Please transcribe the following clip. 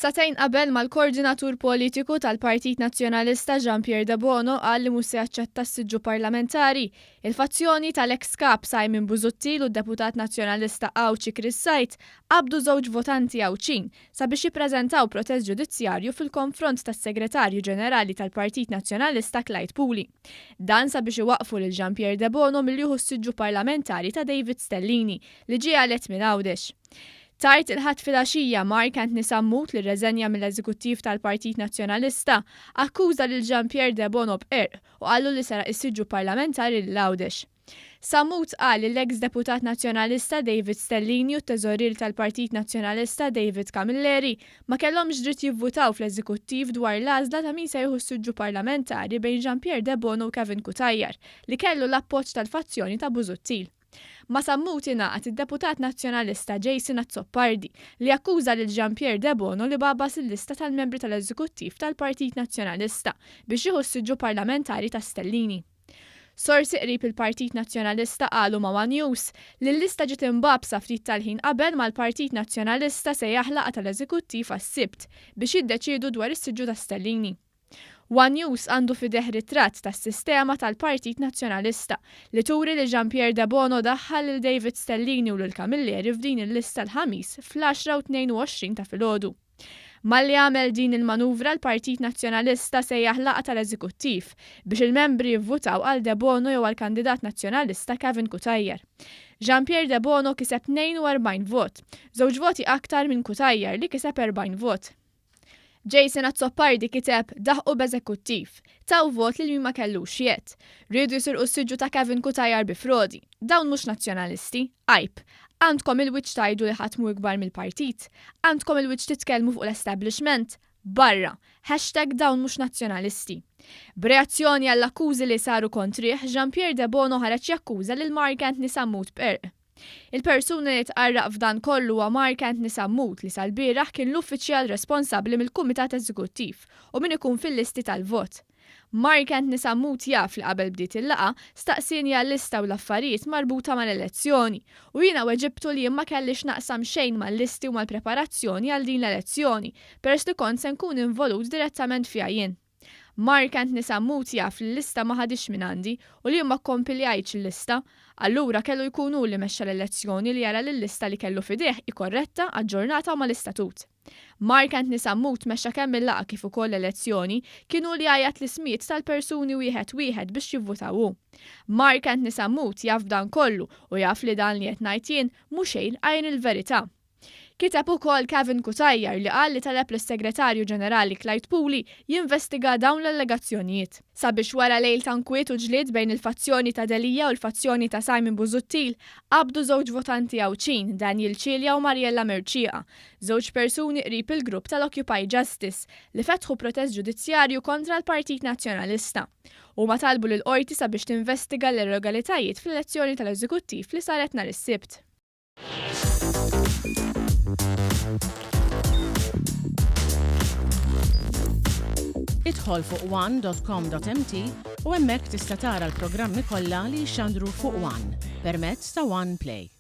Sagħtejn qabel ma l-Koordinatur Politiku tal-Partit Nazzjonalista Jean Pierre Debono qal li mhux se jaċċetta s-siġġu parlamentari, il-fazzjoni tal-eks Kap Simon Busuttil u d-Deputat Nazzjonalista Għawdxi Chris Said qabdu żewġ votanti Għawdxin sabiex jippreżentaw protest ġudizzjarju fil-konfront tas-Segretarju Ġenerali tal-Partit Nazzjonalista Clyde Puli. Dan sabiex iwaqqfu lil Jean Pierre Debono milli jieħu s-siġġu parlamentari ta' David Stellini li ġie elett minn Għawdex. Tard il-Ħadd filgħaxija, Mark Anthony Sammut li rreżenja mill-Eżekuttiv tal-Partit Nazzjonalista, akkuża lil Jean Pierre Debono b'qerq u qallu li seraq is-siġġu parlamentari lil Għawdex. Sammut qal li l-eks Deputat Nazzjonalista David Stellini u t-Teżorier tal-Partit Nazzjonalista David Camilleri ma kellhomx dritt jivvutaw fl-Eżekuttiv dwar l-għażla ta' min se jieħu s-siġġu parlamentari bejn Jean Pierre Debono u Kevin Cutajar li kellu l-appoġġ tal-fazzjoni ta' Busuttil. Ma' Sammut ingħaqad id-deputat Nazzjonalista Jason Azzopardi li akkuża lil Jean Pierre Debono li bagħbas il-lista tal-membri tal-Eżekuttiv tal-Partit Nazzjonalista biex jieħu s-siġġu parlamentari ta' Stellini. Sorsi qrib il-Partit Nazzjonalista qalu ma' one News li l-lista ġiet imbagħbsa ftit tal-ħin qabel ma l-Partit Nazzjonalista sejjaħ laqgħa tal-Eżekuttiv għas-Sibt biex jiddeċiedu dwar is-siġġu ta' Stellini. One News għandu f'idejh ritratt tas-sistema tal-Partit Nazzjonalista li turi li Jean Pierre Debono daħħal lil David Stellini u lil Camilleri f'din il-lista l-Ħamis fl-10:22 ta' filgħodu. Malli għamel din il-manuvra l-Partit Nazzjonalista sejjaħ laqgħa tal-Eżekuttiv biex il-membri jivvutaw għal Debono jew għall-kandidat Nazzjonalista Kevin Cutajar. Jean Pierre Debono kiseb 42 vot, żewġ voti aktar minn Cutajar li kiseb 40 vot. Jason Azzopardi kiteb, Daħqu b'eżekuttiv. Taw vot lil min ma kellux jedd. Riedu jisirqu s-siġġu ta' Kevin Cutajar bi frodi. Dawn mhux Nazzjonalisti. Għajb. Għandkom il-wiċċ tgħidu li ħadd mhu ikbar mill-partit? Għandkom il-wiċċ titkellmu fuq l-establishment? Barra! Hashtag dawn mhux Nazzjonalisti. B'reazzjoni għall-akkużi li saru kontrih, Jean Pierre Debono ħareġ jakkuża lil Mark Anthony Sammut b'qerq. Il-persuna li tqarraq f'dan kollu huwa Mark Anthony Sammut li sal-bieraħ kien l-uffiċjal responsabbli mill-Kumitat Eżekuttiv u min ikun fil-listi tal-vot. Mark Anthony Sammut jaf li qabel bdiet il-laqgħa, staqsieni għal-lista u l-affarijiet marbuta mal-elezzjoni u jiena weġibtu li jien ma kelli x'naqsam xejn mal-listi u mal-preparazzjoni għal din l-elezzjoni peress li kont se nkun involut direttament fiha jien. Mark Anthony Sammut jaf li l-lista ma ħadhiex mingħandi u li jien ma kkompiljajtx il-lista. Allura kellu jkun hu li mexxa l-elezzjoni li jara li l-lista li kellu f'idejh hi korretta, aġġornata u mal-istatut. Mark Anthony Sammut mexxa kemm il-laqgħa kif ukoll l-elezzjoni, kien hu li għajjat l-ismijiet tal-persuni wieħed wieħed biex jivvutaw hu. Mark Anthony Sammut jaf b'dan kollu u jaf li dan li qed ngħid jien mhu xejn għajr il-verità. Kiteb ukoll Kevin Cutajar li qal li talab lis-Segretarju Ġenerali Clyde Puli jinvestiga dawn l-allegazzjonijiet. Sabiex wara lejl ta' nkwiet u ġlied bejn il-fazzjoni ta' Delia u l-fazzjoni ta' Simon Busuttil, qabdu żewġ votanti Għawdxin, Daniel Cilia u Mariella Mercieca, żewġ persuni qrib il-grupp tal-Occupy Justice, li fetħu protest ġudizzjarju kontra l-Partit Nazzjonalista. Huma talbu lill-Qorti sabiex tinvestiga l-irregolaritajiet fl-elezzjoni tal-Eżekuttiv li saret nhar is-Sibt. Idħol fuq one.com.mt u hemmhekk tista' tara l-programmi kollha li jixxandru fuq One permezz ta' One Play.